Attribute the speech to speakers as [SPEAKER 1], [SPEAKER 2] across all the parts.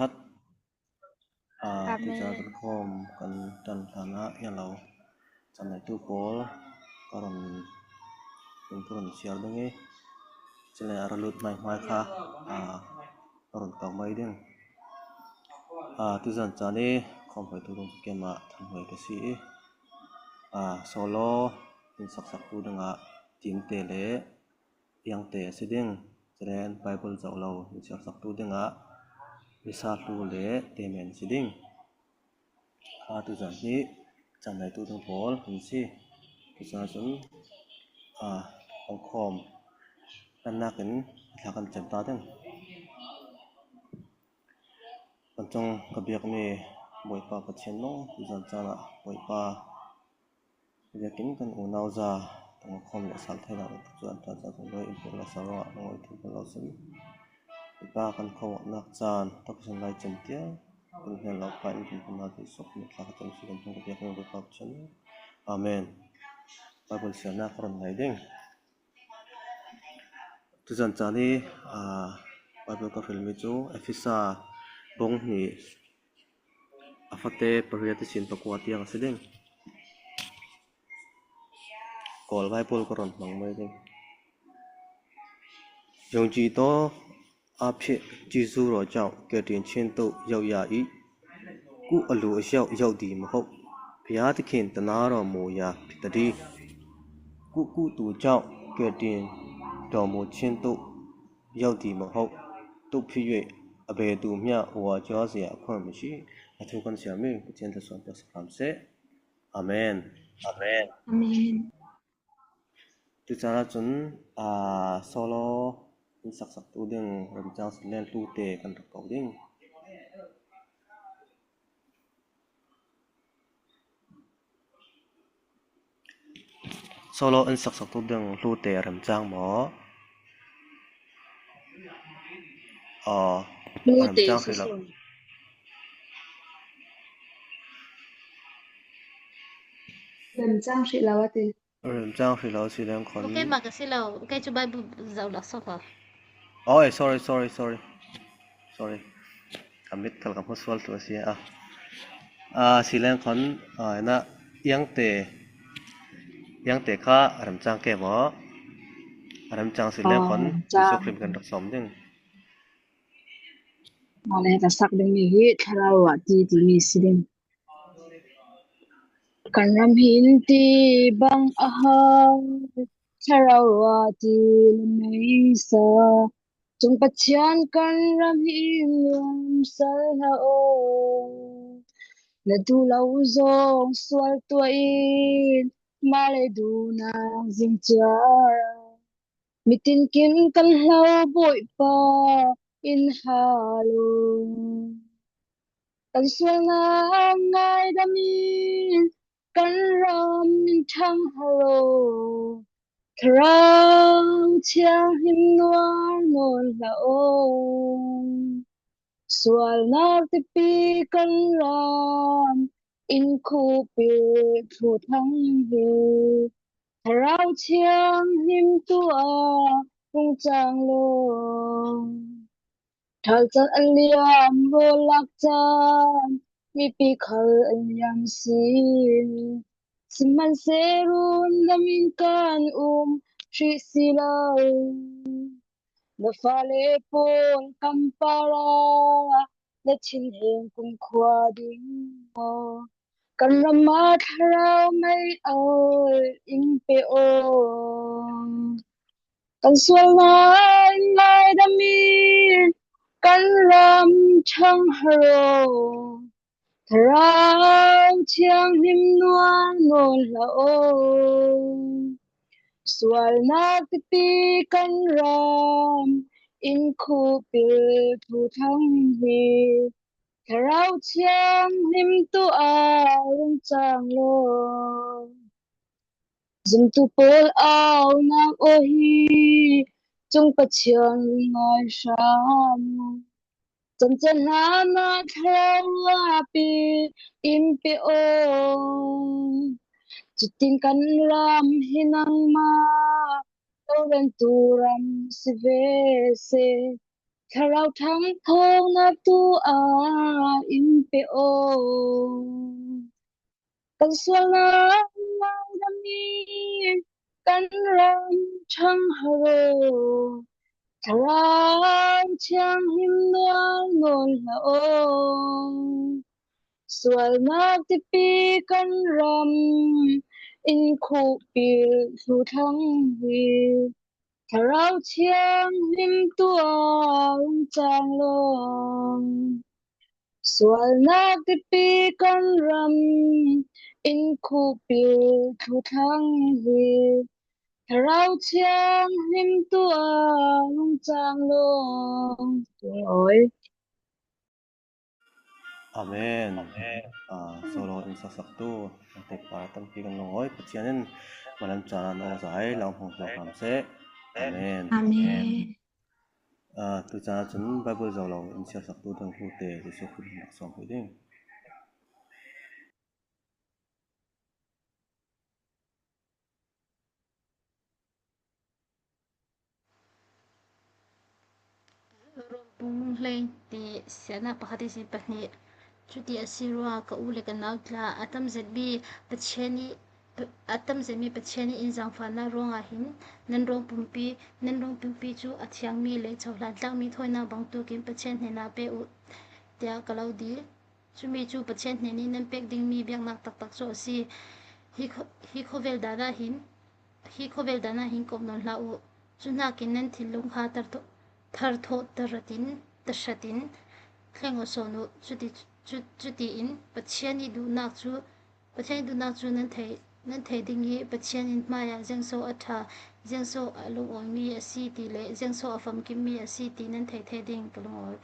[SPEAKER 1] that. Ah,
[SPEAKER 2] Amen.
[SPEAKER 1] Tuchan khawm kan tan hlanah hian lo chan neitu pawl ka rawn in ka rawn chhiar ding i chulai a lut hmai hmai kha ah ka rawn kau mai ding. Ah, tuzan chan i khawm hruaitu ding chu keimah Thanhnuai ka si i ah solo in sak sak tu dingah team te leh iang te a si ding. Chuan Bible zoh lo in chhiar sak tu dingah misa hlu leh te men a si ding. Kha tuzan hi chan neitu ding pawl an si. Tuchan cun ah kan khawm hlannak in thla kan cem ta ding. Kan cung ka biakmi Bawipa Pathian nung tuzan caan ah Bawipa biakin kan unau za tangkhawm le sal theinak cu an ṭan caan sunglawi in pek le sal ruangah lungawi thil kan lo sim. Bawipa kan khuaruahnak caan takzun lai cem tiang kan hngal lo pah in kan hmun ah suk na thla ka cam si kan cung ka biakmi Bawipa Pathian nung. Amen. Bible siarnak ka ron ngai ding. Tuzan caan i Bible ka relmi cu Efesa bung hnih a fate pariat i sin pakua tiang a si ding. Kawl Bible ka ron hmang mai ding. ယုံကြည်သောအားဖြင့်ကျေးဇူးတော်ကြောင့်ကယ်တင်ခြင်းသို့ရောက်ရ၏။ကိုယ်အလိုအလျောက်ရောက်သည်မဟုတ်။ဘုရားသခင်သနားတော်မူရာဖြစ်သတည်း။ကိုယ်ကုသိုလ်ကြောင့်ကယ်တင်တော်မူခြင်းသို့ရောက်သည်မဟုတ်။သို့ဖြစ်၍အဘယ်သူမျှဝါကြွားစရာအခွင့်မရှိ။အထူးkan siami Pathian thlachuan pek sak hram seh. Amen.
[SPEAKER 2] Amen.
[SPEAKER 1] Tucaan ahcun solo in sak saktu ding remcang sin hlu te kan rak ko ding. Solo in sak saktu ding hlu te remcang maw? Aw,
[SPEAKER 3] Hlu te
[SPEAKER 1] remcang
[SPEAKER 3] si
[SPEAKER 1] hrih lo.
[SPEAKER 3] sung. Remcang hrih lo a ti.
[SPEAKER 1] Remcang hrih lo si leng khon.
[SPEAKER 4] Okay, mah ka si lo. Kei cu Bible zoh lak sok lo.
[SPEAKER 1] Oh, sorry, sorry, sorry. Sorry. Ka mit khal ka hmu sual tu a si a. Si leng khon na iang te iang te kha remcang ke maw? Remcang si leng
[SPEAKER 3] Aw,
[SPEAKER 1] khon Jesuh
[SPEAKER 3] remcang.
[SPEAKER 1] Khrih kan rak sawm ding.
[SPEAKER 3] Mah le ka sak dingmi hi thlarau ah ti timi si ding. Kan ram hin ti bang a har, thlarau ah ti le meisa. Cung Pathian kan ram hi nuam sal hlah aw. Na duh lo zong sual tuah in mah le duhnak zing ciar. Mitin kin kan hlo Bawipa in hal u. Kan sualnak ngaidam in kan ram in ṭhang haro. Thlarau Thianghlim nuar nawn hlah aw. Sualnak tipi kan ram in khupil thlu thang hi. Thlarau Thianghlim tu ah hung cang law. Ṭhal caan an liam, rawl lak caan, mipi khal an liam sin. Sihmanhseh rundam in kan um hrih si lo. Na fale pawl kan para, na thinheng kumkhua ding maw? Kan ram ah thlarau mei al in pe aw. Kan sualnak in ngaidam in kan ram ṭhang haro. Thlarau Thianghlim nuar nawn hlah aw. Sualnak pipi kan ram in khupil thu thang hi. Thlarau Thianghlim tu ah rung cang law. Zumtu pawl aunak aw hi cung Pathian ngai hram. Cancel hna na thlarau ruahpi in pe aw. Cutin kan ram hi nangmah roreltu ram si ve seh. Thlarau ṭhangthawngnak tu ah in pe aw. Kan sualnak ngaidam in kan ram ṭhang haro. Thlarau thianghlim nual nawn hlah aw. Sualnak tipi kan ram in khuhpil thlu thlang hi. Thlarau thianghlim tuah rung cang law. Sualnak tipi kan ram in khuhpil thlu thlang hi. Thlarau thianghlim tuah rung cang law. Oi.
[SPEAKER 1] Amen. Solo in saksak tu tepa tampi kan lungawi. Pathian in malam caan ah zai lang hmang cio hram seh. Amen.
[SPEAKER 2] Amen.
[SPEAKER 1] Tu caan cun Bible zoh lo in siar saktu dang hu te Jesuh Khrih rak sawm hui ding.
[SPEAKER 4] Pung hlei ti sianak pakhat i pahnih. Cuti a si ruangah ka u le ka nau tla a tam zetmi Pathian i a tam zetmi Pathian i inn zaangfahnak ruangah hin nan ruang pumpi nan ruang pumpi cu a thiangmi le cohlan tlakmi thawinak bantukin Pathian hnenah pe u tiah ka lo dil. Cumi cu Pathian hnen i nan pek dingmi biaknak taktak cu a si. Hi khawvel dan ah hin Hi khawvel dan ah hin kawp nawn hlah u. Cu nakin nan thinlung kha tharthawh tahrat in thleng u sawn u. Cuti in Pathian i duhnak cu nan theih ding i Pathian in hmaiah ziangso a ṭha, ziangso a lungawimi a si ti le ziangso a famkimmi a si ti nan theih thai ding ka lungawi.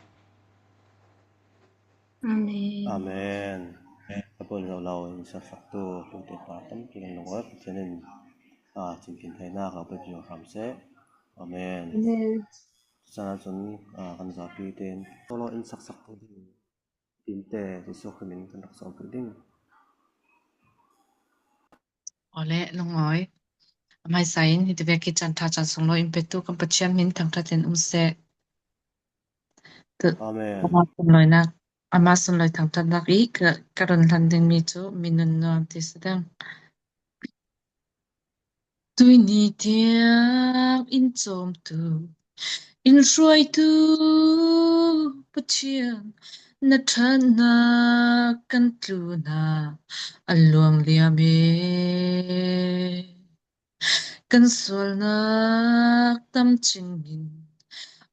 [SPEAKER 2] Amen.
[SPEAKER 1] Amen. Bible zoh lo in serfaktu hlute pa tampi kan lungawi. Pathian in cinken theinak lo pe cio hram seh. Amen.
[SPEAKER 3] Amen.
[SPEAKER 1] Cucaah cun kan zapi tein solo in saksaktu ding tinte Jesuh Khrih min kan rak sawm rih ding.
[SPEAKER 5] Awle lungawi. A hmaisa in hi tivek hi caan ṭha caan sunglawi in petu kan Pathian min thangṭhat in um seh.
[SPEAKER 1] Amen.
[SPEAKER 5] Amah sunlawinak amah sunlawi thangṭhatnak i ka run hlan dingmi cu mi nun nuam ti si ding. Tuini tiang in cawmtu, in hruaitu Pathian, na ṭhatnak kan tlunak a luang liam ee. Kan sualnak tam cingin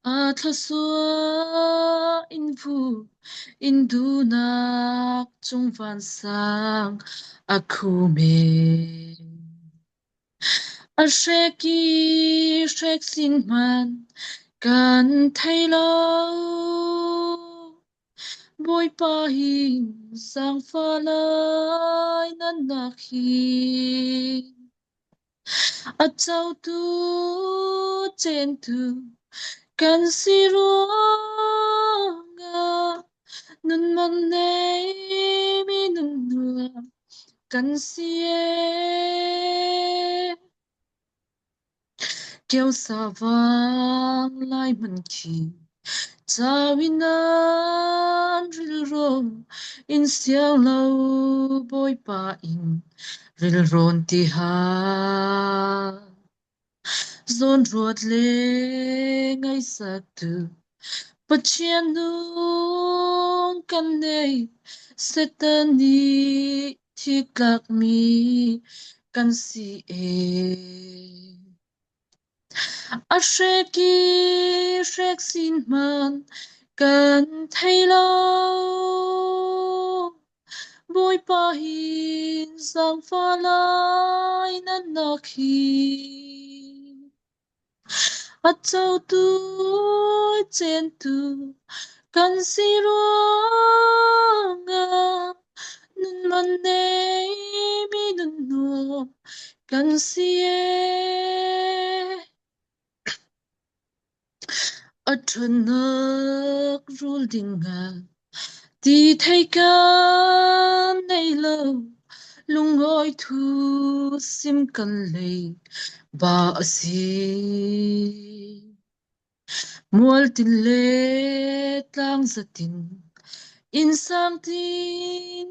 [SPEAKER 5] aa thluasuah in vu in duhnak cung vansang a khu men. A hrek i hrek sin hmanh kan thei lo. Bawipa hi zaangfah lai nan nak hi. A cotu centu kan si ruangah nun man nei mi nun nuam kan si ee. Kiosa vang lai hman khi cawinan rilru in siang lo Bawipa in rilrawn ti hlah. Zawnruat le ngaihsaktu Pathian nung kan nei, Satan nih thitlakmi kan si ee. A hrek i hrek sin hmanh kan thei lo. Bawipa hin zaangfah lai nan nak hi. A cotu centu kan si ruangah nun man nei mi nun nuam kan si ee. A ṭhawnnak rul dingah ti thei kan nei lo, lungawi thu sim kan lei ba a si. Mualtin le tlangzatin innsang tin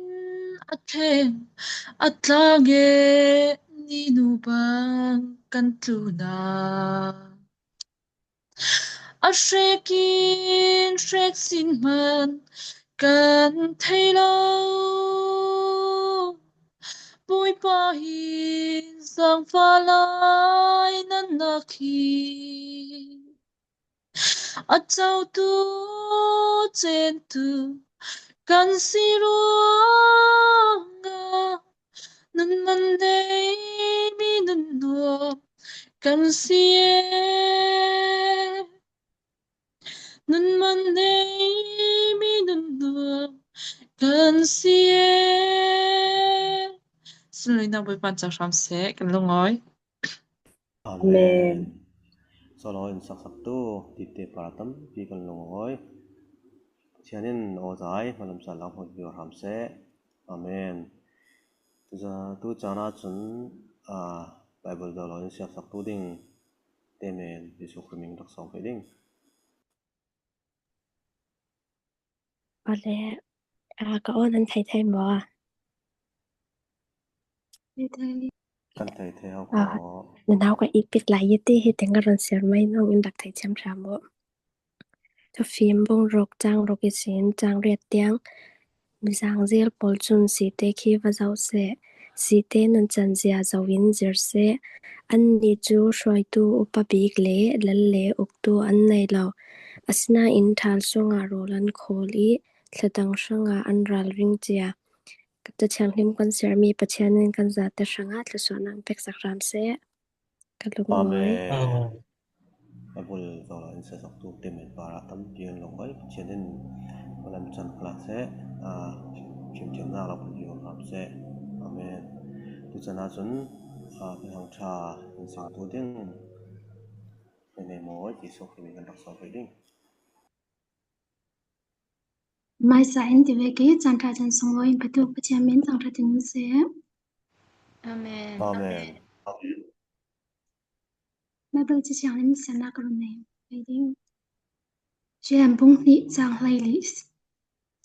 [SPEAKER 5] a thleng a tlang e ninu bang kan tluna. A hrek in hrek sin hmanh kan thei lo. Bawipa hi zaangfah lai nan nak hi. A cotu centu kan si ruangah nun man neimi nun nuam kan si ee. Nun man neimi nun nuam kan si ee. Sunlawinak Bawipa ca hram seh, kan lungawi.
[SPEAKER 1] Amen. Solo in saksaktu tite para tampi kan lungawi. Pathian in aw zai hmalam caan lang hmang hram seh. Amen. Tu caan ahcun Bible zoh in siaksaktu ding te men Jesuh Khrih min rak sawm ve ding.
[SPEAKER 2] Awle, ka aw nan thei thei maw?
[SPEAKER 1] Kan thei thei hau ko.
[SPEAKER 2] Na nau ka ipit lai i ti hi teng ka ron ser mai nong in rak thei thiam hram mu. Thufim bungruk changruk ihsin changriat tiang mizangzel pawl cun site khi va zoh seh. Site nuncan zia zoh in zir seh. Annih cu hruaitu upa bik le lal le uktu an nei lo. Asinain ṭhal chungah rawl an khawl i thla dang hrangah an ralring cia. Ca thianghlim kan sermi Pathian in kan zate hrangah thluachuahnak peksak hram seh. Ka lungawi.
[SPEAKER 1] Amen. Bible zoh in sasaktu te men para tampi an lung oi Pathian in malam chan kla seh fimthiamnak lo pun hram seh. Amen. Tuchan ahcun thang tha in singtu ding ne mawi Jesuh Khrih min kan rak sawm ve ding.
[SPEAKER 6] Hmaisa in ti ve ki caan ṭha caan sunglawi in petu Pathian min thangṭhat in um seh.
[SPEAKER 4] Amen.
[SPEAKER 1] Amen.
[SPEAKER 6] Bible cathiang in siannak ka run nei. Ei ding. Jeim bung hnih caang hleili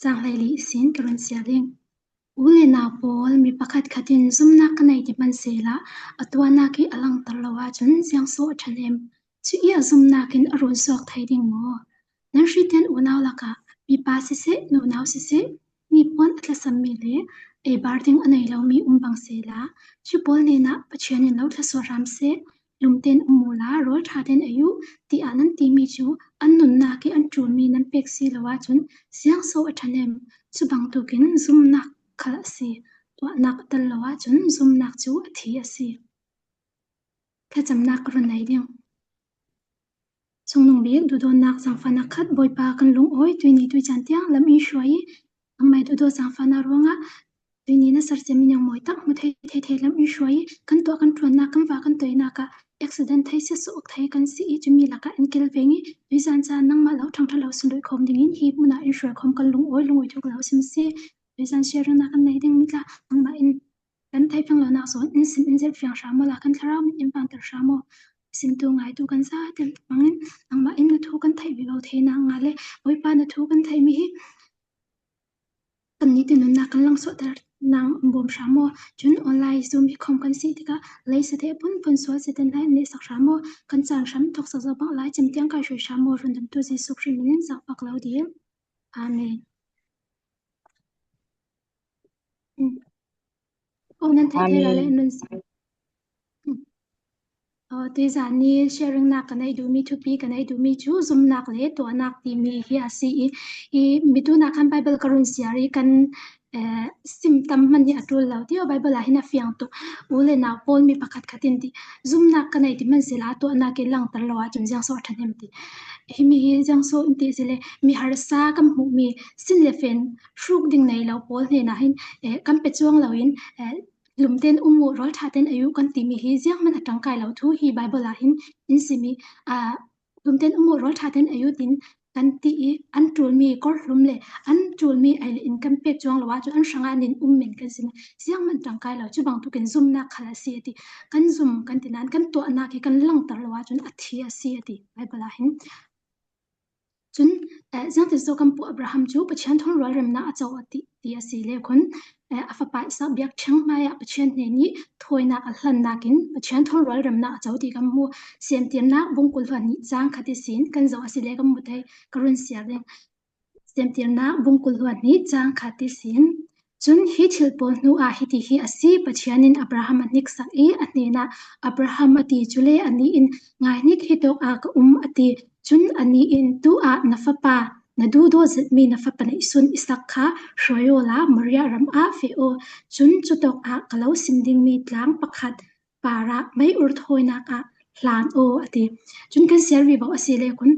[SPEAKER 6] caang hleili sin ka run sia ding. U le nau pawl mi pakhat khat in zumnak ka nei ti hmanhsehla a tuahnak i a langhter lo ahcun ziangsawh a ṭhahnem. Cu i a zumnak in a rawn suak thai ding maw? Nan hriten unau lakah mipa siseh, nunau siseh, hnipuan a tlasammi le eibar ding a nei lomi um bang sehla, cu pawl hnenah Pathian in lo thlasuah hram seh, lungten um u la rawl ṭha tein ei u tiah nan timi cu an nunnak i an ṭulmi nan pek si lo ahcun siangsawh a ṭhahnem. Cu bantukin zumnak khal a si. Tuahnak a tel lo ahcun zumnak cu a thi a si. Thlacamnak ka run nei ding. Cungnung bik duhdawtnak zaangfahnak khat Bawipa kan lungawi tuini tuicaan tiang lam in hruai i nangmah duhdawt zaangfahnak ruangah tuini na serciam minung mawi tak hmu thei thei thei lam in hruai i kan tuah kan ṭuannak kan va kan toinak ah accident thei siasawh awk thei kan si i cumi lakah an kilveng i tuizaan caan nangmah lo ṭhangṭha lo sunlawih khawm dingin hi hmun ah in hruai khawm kan lungawi lungawi thuk lo sim si tuizaan siarennak kan nei ding mi tla nangmah in Kan theihfiang lonak zawn in sim in zirhfiang hram u law kan thlarau min in vanter hram u. Simtu ngaitu kan za ti bangin nangmah in na thu kan theih ve ko the na nga le Bawipa na thu kan theihmi hi kan ni ti nunnak kan lang sawhter nang bawm hram u. Cun online Zoom hi khom kan si tikah lei sateh phunphun sual satan lai ne sak hram u. Kan caan hram thok sak zo bang lai cem tiang kai hruai hram u. Rundamtu Jesuh Khrih min in zaangfak lo dil. Amen. Aw nan theih thei la le
[SPEAKER 3] Amen.
[SPEAKER 6] nun si. Tuzaan ni sharingnak kan ei duhmi thupi kan ei duhmi cu zumnak le tuahnak timi hi a si i i mitu nak khan Bible ka run siar i kan sim tam hman hi a ṭul lo ti Bible ah hin a fiang tuk. U le nau pawl mi pakhat khat in ti zumnak kan ei ti hmanhsehla tuahnak in langhter lo ahcun ziangso a ṭhahnem ti. Hi mi hi ziangso in ti si le mi harsa kan hmuhmi sin le fen hruk ding nei lo pawl hnenah hin kan pe chuang loin lumten um u rawl ṭha ten ei u kan timi hi ziang hmanh a ṭangkai lo thu hi Bible ah hin in simi lumten um u rawl ṭha ten ei u tin kan ti i an ṭulmi korhlum le an ṭulmi ei le in kan pek chuang lo ahcun an hrangah nin um men kan si ziang hmanh ṭangkai lo cu bantukin zumnak khal a si a ti kan zum kan ti nain kan tuahnak hi kan langhter lo ahcun a thi a si a ti Bible ah hin. Cun Ziangtin so kan pu Abraham cu Pathian thawng rualremnak a co a ti ti a si le khun a fapa Isak biakṭheng hmaiah Pathian hnen i thawinak a hlannak in Pathian thawng rualremnak a co ti kan hmu. Siamtiamnak bungkul hluan nih caang khat i sin kan zoh a si le kan hmu thei ka run siar ding. Siamtiamnak bungkul hluan nih caang khat i sin Cun hi thil pawl hnu ah hiti hi a si, Pathian in Abraham a hniksak i a hnenah Abraham a ti cu le anih in ngaihnik hi tawk ah ka um a ti. Cun anih in tu ah na fapa, na duhdaw zetmi na fapa neihsun Isak kha hruai aw la Moriah ram ah feh aw. Cun cu tawk ah ka lo sim dingmi tlang pakhat par ah mei-ur thawinak ah hlan aw a ti. Cun kan siar vivo a si le kun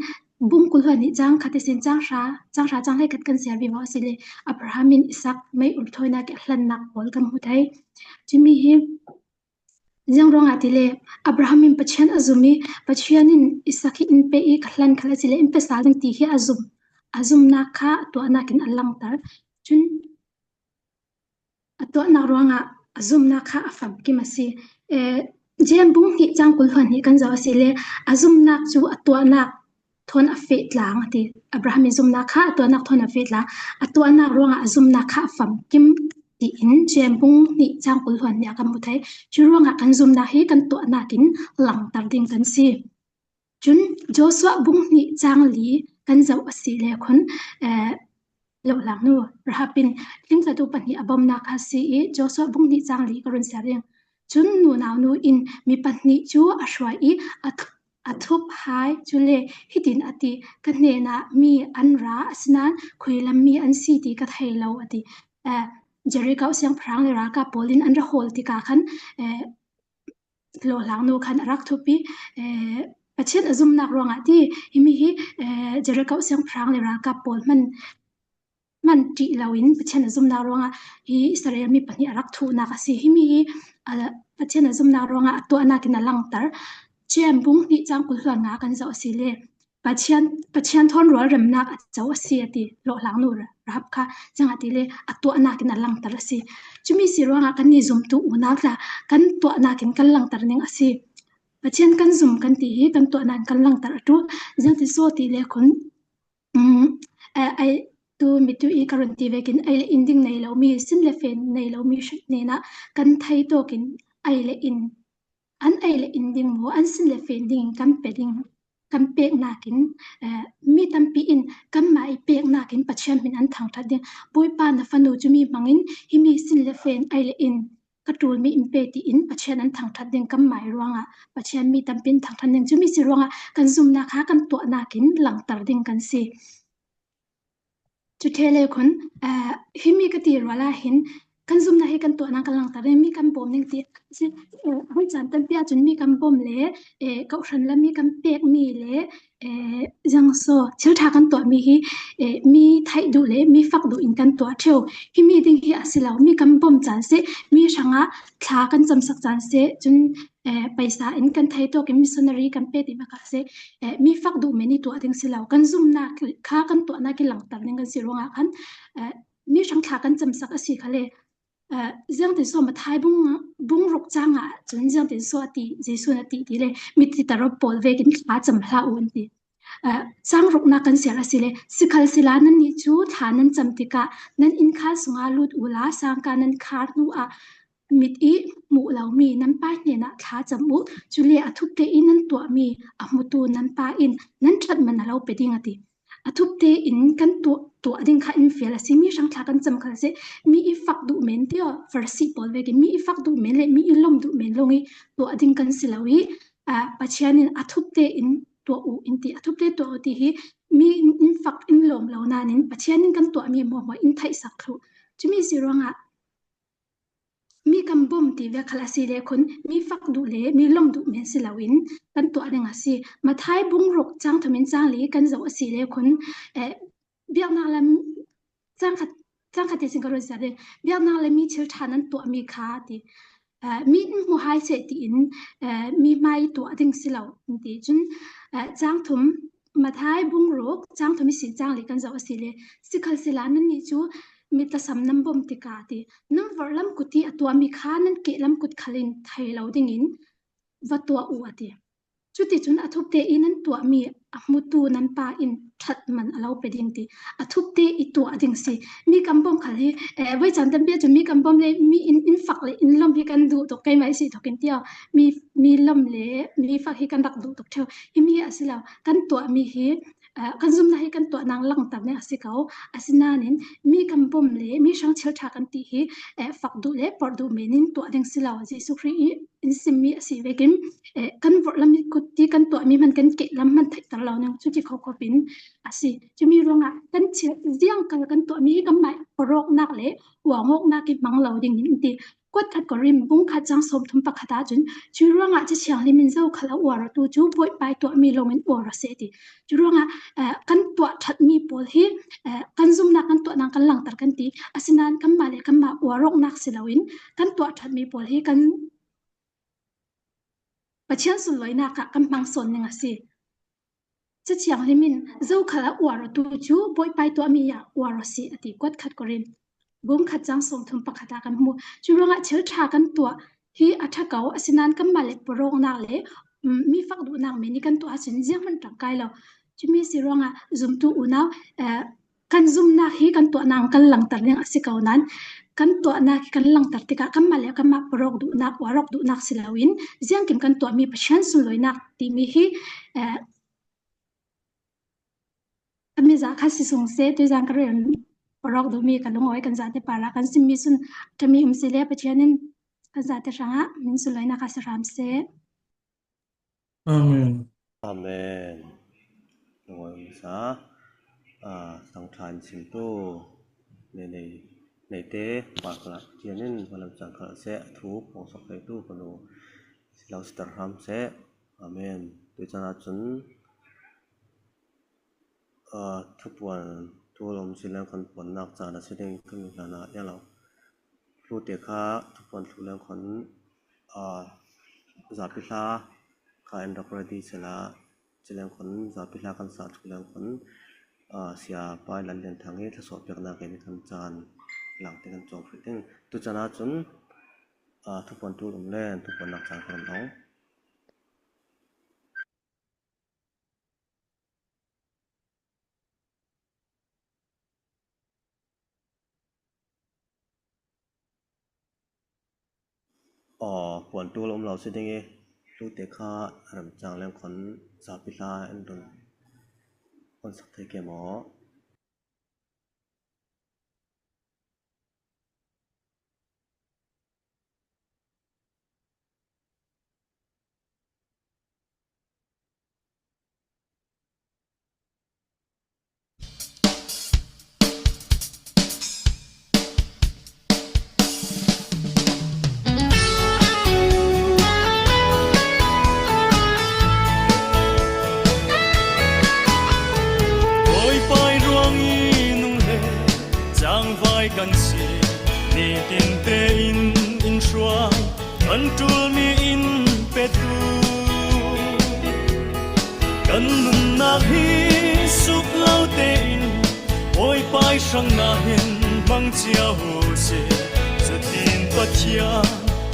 [SPEAKER 6] bungkul huan nih cang khat sin cang hra cang hra cang hlei khat kan siar vivo a si le Abraham in Isak mei-ur thawinak i hlannak pawl kan hmu thei. Cumi hi ziang ruangah ti le Abraham in Pathian a zum i Pathian in Isak hi in pe i ka hlan khal a si le in pe sal ding ti hi a zum. A zumnak kha tuahnak in a langhter. Cun A tuahnak ruangah a zumhnak kha a famkim a si. Jeim bung hnih cang 20 huan hnih kan zoh a si le a zumhnak cu a tuahnak thawn a feh tlang a ti. Abraham i zumhnak kha a tuahnak thawn a feh tlang. A tuahnak ruangah a zumhnak kha a famkim tiin Jeim bung hnih cang 20 huan hnih ah kan hmu thai. Cu ruangah kan zumhnak hi kan tuahnak in langhter ding kan si. Cun Joshua bung hnih caang li kan zoh a si le khun lohlang nu Rahab in tlingtlatu pahnih a bawmnak kha si i Joshua bung hnih caang li ka run ser ding. Cun nunau nu in mi pahnih cu a hruai i a thup hai cu le hitin a ti, ka hnenah mi an ra asinain khuilam mi an si ti ka thei lo a ti. Jericho siangpahrang le ralkap pawl in an ra hawl tikah khan hlawhhlang nu khan a rak thup i Pathian a zumnak ruangah ti himi hi Jericho siangpahrang le ralkap pawl hman hman ṭih loin Pathian a zumnak ruangah hi Israel mi pahnih a rak thuhnak a si. Himi hi Pathian a zumnak ruangah a tuahnak in a langhter. Chiam bung hnih cang 20 hluan nga kan zoh a si le Pathian Pathian thawn rualremnak a co a si a ti hlawhhlang nu Rahab kha cang a ti le a tuahnak in a langhter a si. Cumi si ruangah kan nih zumtu unau tla kan tuahnak in kan langhter ning a si. Pathian kan zum kan ti hi kan tuahnak in kan langhter a tu. Ziang ti so ti le khun ai tu mitu i ka run ti vekin ai le in ding nei lomi sin le fen nei lomi hrit nena kan thei tawkin ai le in An ei le inn ding maw, an sin le fen ding in kan pe ding kan peknak in mi tampi in kanmah i peknak in Pathian min an thangṭhat ding. Bawipa na fanu cu mi hmang in hi mi sin le fen ei le inn ka ṭulmi in pe tiin Pathian an thangṭhat ding kanmah i ruangah Pathian mi tampi in thangṭhat ding cu mi si ruangah kan zumhnak kha kan tuahnak in langhter ding kan si. Cuṭhele khun himi ka ti rual ahhin kan zumhnak hi kan tuahnak kan langhter i mi kan bawm ning ti hoi caan tampi ahcun mi kan bawm le kohhran le mi kan pekmi le zangsaw thil ṭha kan tuahmi hi mi theih duh le mi fak duh in kan tuah ṭheo. Himi ding hi a si lo. Mi kan bawm caan seh, mi hrangah thla kan camsak caan seh, cun paisa in kan thei tawk in missionary kan pe ti bak ah seh mi fak duh men i tuah ding si lo kan zumnak kha kan tuahnak i langhter ning kan si ruangah khan mi hrang thla kan camsak a si kha le ziang tin so mathai bung bung ruk chang ah cun ziang tin so ati Jesuh na ti ti le mi ti taro pawl ve kin thla cam hla u an ti Sang ruknak kan ser a si le sikhal sila nannih cu thla nan cam tikah nan innkhal sungah lut u la sangka nan khar hnuah mit i hmuh lomi nan pa hnenah thla cam u. Cule a thup tein nan tuahmi a hmutu nan pa in nan ṭhat man a lo pe ding a ti. A thup tein kan tuah tuah ding kha in fial a si. Mi hrang thla kan cam kha a si. Mi i fak duh men ti Farasi pawl ve mi i fak duh men le mi i lawm duh men lawng i tuah ding kan si lo i Pathian in a thup tein tuah u in ti a thup te tuah u ti hi mi in fak in lawm lo nain Pathian in kan tuahmi maw in theih sak thlu cumi si ruangah mi kan bawm ti ve khal a si le khun mi fak duh le mi lawm duh men si loin kan tuah ding a si Mathai bungruk chang thumin chang li kan zoh a si le khun biaknak lam cangkhat cangkhat te sin ka run ser ding biaknak le mi thil ṭha nan tuahmi kha ti mi in hmu hai seh tiin mi hmai tuah ding si lo ti cun cang thum Mathai bungruk cang thum i sin cang li kan zoh a si le sikhal sila nan nih cu mi tlasam nan bawm tikah ti nan vorh lam kut i a tuahmi kha nan keh lam kut khal in thei lo ding in va tuah u a ti. Cuticun a thup te i nan tuahmi a hmutu nan pa in ṭhat man a lo pe ding ti a thup te i tuah ding si. Mi kan bawm khal hi voi caan tampi ahcun mi kan bawm le mi in in fak le in lawmh hi kan duh tuk keimah si thawk in tiah mi mi lawmh le mi fak hi kan rak duh tuk ṭheo. Hi mi a si lo. Kan tuahmi hi kan zumnak hi kan tuahnak langhter ning a si ko. Asinain mi kan bawmh le mi hrang thil ṭha kan ti hi fak duh le porh duh men in tuah ding si lo. Jesuh Khrih i in simmi a si vekin kan vorh lam kut ti kan tuahmi hmanh kan keh lam hmanh theihter lo ning cu ti kho khop in a si. Cumi ruangah kan thil ziang kal kan tuahmi hi kanmah pawrawknak le uangawknak i hmang lo ding in ti. Kuat khat korim bung khat cang 31 ahcun cu ruangah ci thianghlim in zo khal a uar tu cu bawipa tuahmi lawng in uar a si ti. Cu ruangah kan tuah ṭhatmi pawl hi kan zumnak kan tuahnak kan langhter kan ti. Asinain kanmah le kanmah uarawknak si loin kan tuah ṭhatmi pawl hi kan Pathian sunlawinak ah kan hmang sawn ning a si. Cathianghlim in zokhal a uar tu cu Bawipa tuahmi ah uar a si a ti kuat khat korin. Bung khat cang 31 ah kan hmuh. Cu ruangah thil ṭha kan tuah hi a ṭha ko asinain kanmah le pawrawknak le mi fak duhnak men i kan tuah ahcun zeihmanh ṭangkai lo. Cumi si ruangah zumtu unau kan zumnak hi kan tuahnak kan langhter ding a si ko nain kan tuahnak hi kan langhter tikah kanmah le kanmah parok duhnak uarok duhnak si loin ziangkim kan tuahmi Pathian sunlawinak timi hi mi za kha si sung se tuizang ka rel parok duhmi ka lungawi kan zate para kan simmi sun ṭami um si le Pathian in kan zate hrangah min sunlawinak ah si hram seh.
[SPEAKER 7] Amen.
[SPEAKER 1] Amen. Lungawi hmasa thangṭha in chimtu ne nei neite parkal ah Pathian in hmalam cang khalh seh, a thu pawngsak theitu fanu si lo siter hram seh. Amen. Tuchan ahcun thupuan tu lawm si le kan puannak caan a si ding kan hlan ah ya lo. Hlute kha thupuan thlu leng khon zapi hla kha in rak ready sela cileng khon zapi hla kan sa thlu leng khon sia pai lan lian thang hi thlasawh piaknak in kan caan lang te kan cawng hrih ding. Tuchan ahcun thupuan tu um len thupuannak caan kan hong. Aw, puan ṭul um lo si ding i hlute kha remcang lengkhon zapi hla in run on sak thei ke maw?
[SPEAKER 8] Bawipa ruang i nung le cangvai kan si nitin tein in hruai kan ṭulmi in petu Kan nunnak hi suk lo tein Bawipa hrang nahin hmang cia u sih. Cutin Pathian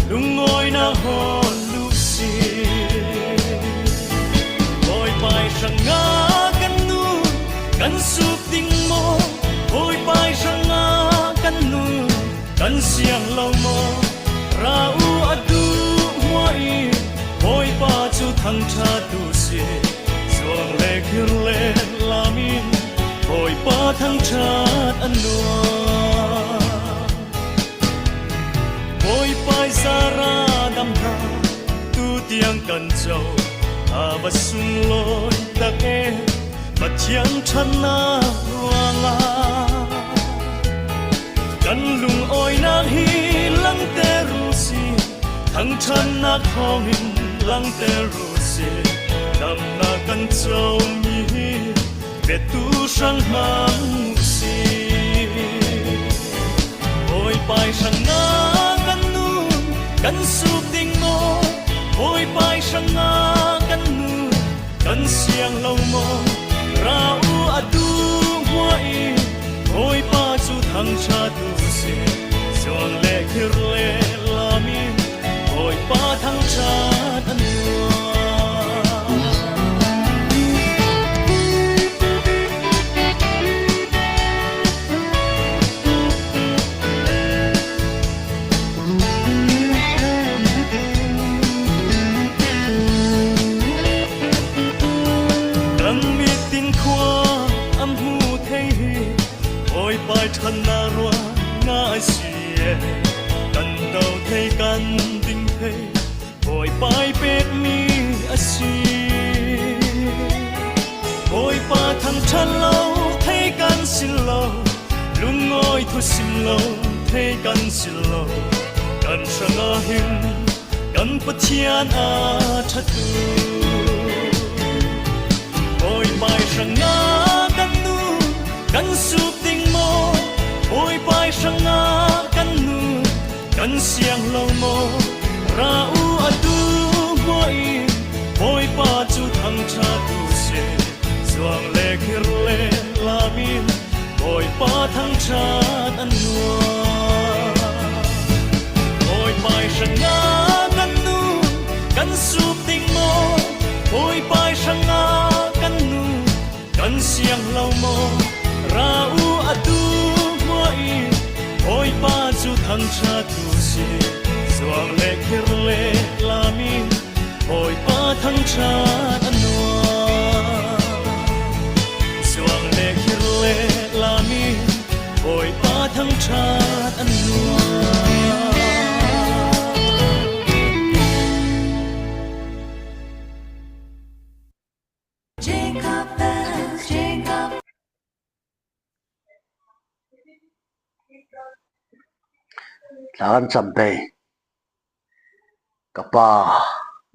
[SPEAKER 8] lungawinak hawl u sih. Bawipa hrang ah kan nun kan sup ding maw? Bawipa hrang ah kan nun kan siang lo maw? Ra u atu hua i Bawipa cu thangṭhat u sih. Zuang le khir le lam in Bawipa thangṭhat an nuam. Bawipa zara dam hna tu tiang kan co a va sunglawi tak e Pathian ṭhatnak ruangah kan lungawinak hi langhter u sih thangṭhatnak thawngin langhter u sih damnak kan comi hi petu hrang hmang u sih Bawipa hrang na kan nun kan sup ding maw Bawipa hrang na kan nun kan siang lo maw ra u atu hua i Bawipa cu thangṭhat u sih zuang le khir le lam in Bawipa thangṭhat an nuam. pai thatnak ruangah a si kan do thei kan ding thei Bawipa i pekmi a si. Bawipa thangṭhat lo thei kan si lo, lungawi thu sim lo thei kan si lo, kan hrangah hin kan Pathian a ṭha tuk. Bawipa i hrangah kan nu kan sup ding maw? Bawipa i hrangah kan nu kan siang lo maw? Ra u atu hmuah in Bawipa cu thangṭhat u sih. Zuang le khir le lam in Bawipa thangṭhat an nuam. Bawipa i hrangah kan nu kan sup ding maw? Bawipa i hrangah kan nu kan siang lo maw? Ra u atu hmuah in Bawipa cu thangṭhat u sih. Zuang le khir le lam in Bawipa thangṭhat a nuam. Zuang le khir le lam in Bawipa thangṭhat a nuam.
[SPEAKER 7] Thla kan cam pei. Ka pa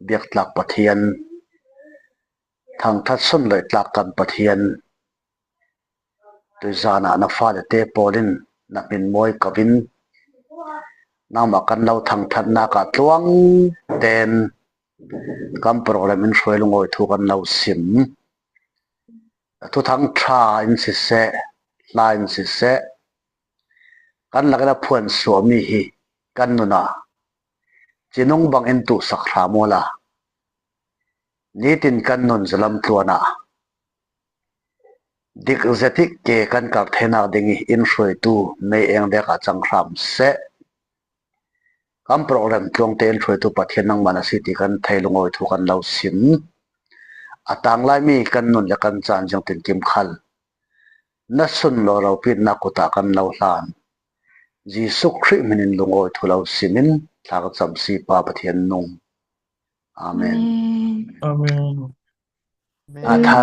[SPEAKER 7] biaktlak Pathian, thangṭhat sunlawi tlak kan Pathian, tuzaan ah na fale te pawl in na min mawi ko in nangmah kan lo thangṭhatnak ah tluang tein kan program in hruai lungawi thu kan lo sim. Thuthang ṭha in siseh, hla in siseh, kan lak in a phuan suahmi hi kan nun ah cinung bang in tuhsak hram u la. Nitin kan nun zalam tluan ah dik zetik ke kan kar thenak ding i inn hruaitu mei eng dek ah cang hram seh. Kan program tluang tein hruaitu Pathian nangmah na si ti kan thei lungawi thu kan lo sim. A tang laimi kan nun le kan caan zong tinkim khal. Na sun law ropitnak kut ah kan lo hlan. Jesuh Khrih min in lungawi thu lo sim in thla ka cam si Pa Pathian nung. Amen.
[SPEAKER 6] Amen.
[SPEAKER 9] Amen.
[SPEAKER 7] Atha.